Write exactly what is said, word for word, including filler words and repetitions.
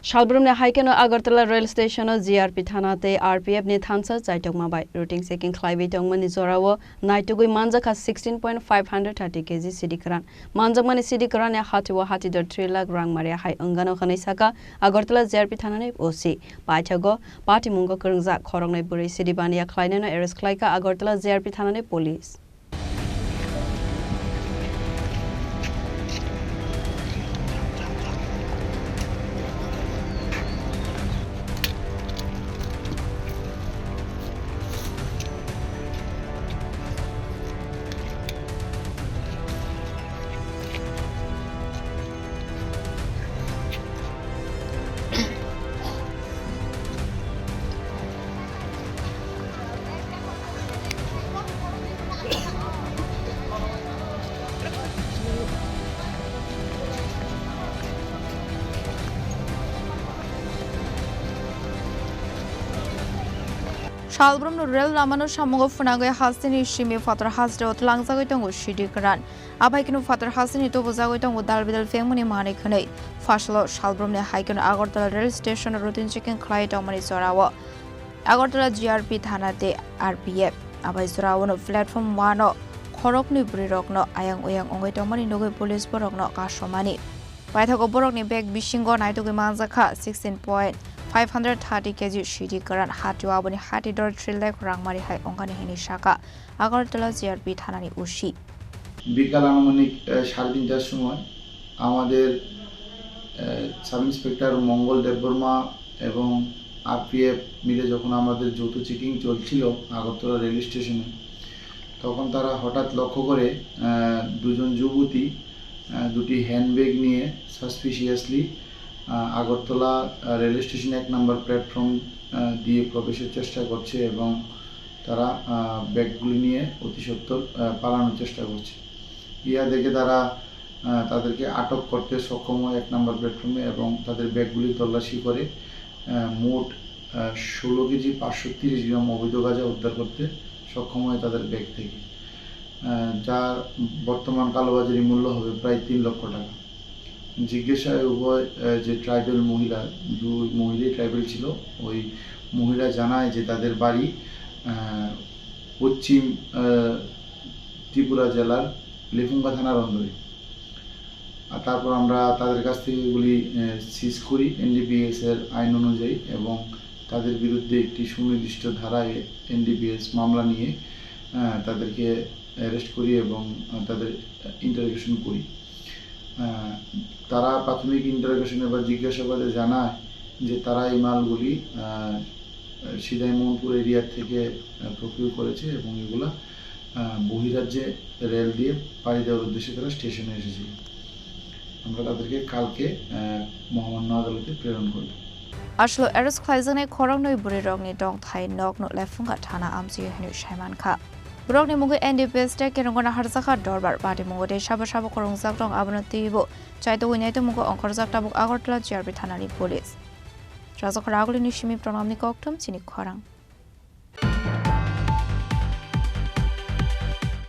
Salbrumni hai kheno Agartala rail station-o G R P thana tei R P F ni thansa chaitokma bai routine checking khlaiwi tongmani jorao naitugwi manjakha sixteen point five hundred thirty K G sidi kwran. Manjakmani sidi kwranni hatio hatidor three lakh rang mari hai wngano hwnwi sakha Agartala G R P thanani O C. Paithago patimungo kwrwngjak khoroknwi bwrwi sidi baniya khlainano arrest khlaikha Agartala G R P thanani police. Salbrumno rel lamano samungo phwnangwi hasteni simi phatar hasteo tlangjagwi tongo sidi kwran. Abai kheno phatar hasteni tubujagwi tongo dal bidal phengmani manwi khwnwi. Phasalo salbrumni hai kheno Agartala rail station routine checking khlai tongmani jorao Agartala G R P thana tei R P F. Abai jorao no platform one o khoroknwi bwrwirokno ayang oyang wngwi tongmani nugwi police borokno kasomani. Paithago borokni bag bisingo naitugwi manjakha sixteen point five hundred thirty K G sidi kwran hatio aboni hatidor three lakh rang mari hai wngkani hwnwi sakha Agartala G R P thanani O C. বিকাল আনুমানিক, আহ, সাড়ে তিনটার সময় আমাদের, আহ, sub inspector মঙ্গল দেববর্মা এবং আরপিএফ মিলে যখন আমাদের যৌথ চেকিং চলছিল আগরতলা রেল স্টেশনে, তখন তারা হঠাৎ লক্ষ্য করে, আহ, দুজন যুবতী, আহ, দুটি হ্যান্ডব্যাগ নিয়ে সাসপিশিয়াসলি, আহ, আগরতলা, আহ, রেল স্টেশন এক নম্বর প্ল্যাটফর্ম, আহ, দিয়ে প্রবেশের চেষ্টা করছে এবং তারা, আহ, ব্যাগগুলি নিয়ে অতি সত্বর, আহ, পালানোর চেষ্টা করছে। ইয়া দেখে তারা, আহ, তাদেরকে আটক করতে সক্ষম হয় এক নম্বর প্ল্যাটফর্মে এবং তাদের ব্যাগগুলি তল্লাশি করে, আহ, মোট, আহ, ষোলো কেজি পাঁচশো তিরিশ গ্রাম অবৈধ গাঁজা উদ্ধার করতে সক্ষম হয় তাদের ব্যাগ থেকে, আহ, যার বর্তমান কালোবাজারি মূল্য হবে প্রায় তিন লক্ষ টাকা। জিজ্ঞাসায় উভয়, আহ, যে ট্রাইবাল মহিলা, দুই মহিলাই ট্রাইবাল ছিল, ওই মহিলা জানায় যে তাদের বাড়ি, আহ, পশ্চিম, আহ, ত্রিপুরা জেলার লেফুঙ্গা থানার অন্দরে। আর তারপর আমরা তাদের কাছ থেকে এগুলি, আহ, সিজ করি এনডিপিএস এর আইন অনুযায়ী এবং তাদের বিরুদ্ধে একটি সুনির্দিষ্ট ধারায় এনডিপিএস মামলা নিয়ে, আহ, তাদেরকে অ্যারেস্ট করি এবং, আহ, তাদের ইন্টারোগেশন করি। আহ, তারা প্রাথমিক ইন্টারোগেশনে বা জিজ্ঞাসাবাদে জানায় যে তারা এই মালগুলি, আহ, সিদাইমোহনপুর এরিয়া থেকে, আহ, প্রকিউর করেছে এবং এগুলা, আহ, বহিরাজ্যে রেল দিয়ে পাড়ি দেওয়ার উদ্দেশ্যে তারা স্টেশনে এসেছিল। আমরা তাদেরকে কালকে, আহ, মহামান্য আদালতে প্রেরণ করব। Aswk arrest khlaijaknai khoroknwi bwrwirokni tongthai nokno Lephunga thana amchwi hwnwi saimankha. Borokni mungwi N D P S tei Kerongona harjakha dorbar, patimungo tei sabo sabo khoroknwk jakrok abono twibo chaitogwi naitokmungo ongkhorjak tabuk Agartala G R P thanani police. Rajakhor Agulini simi Pranamni kokthum chini khorang.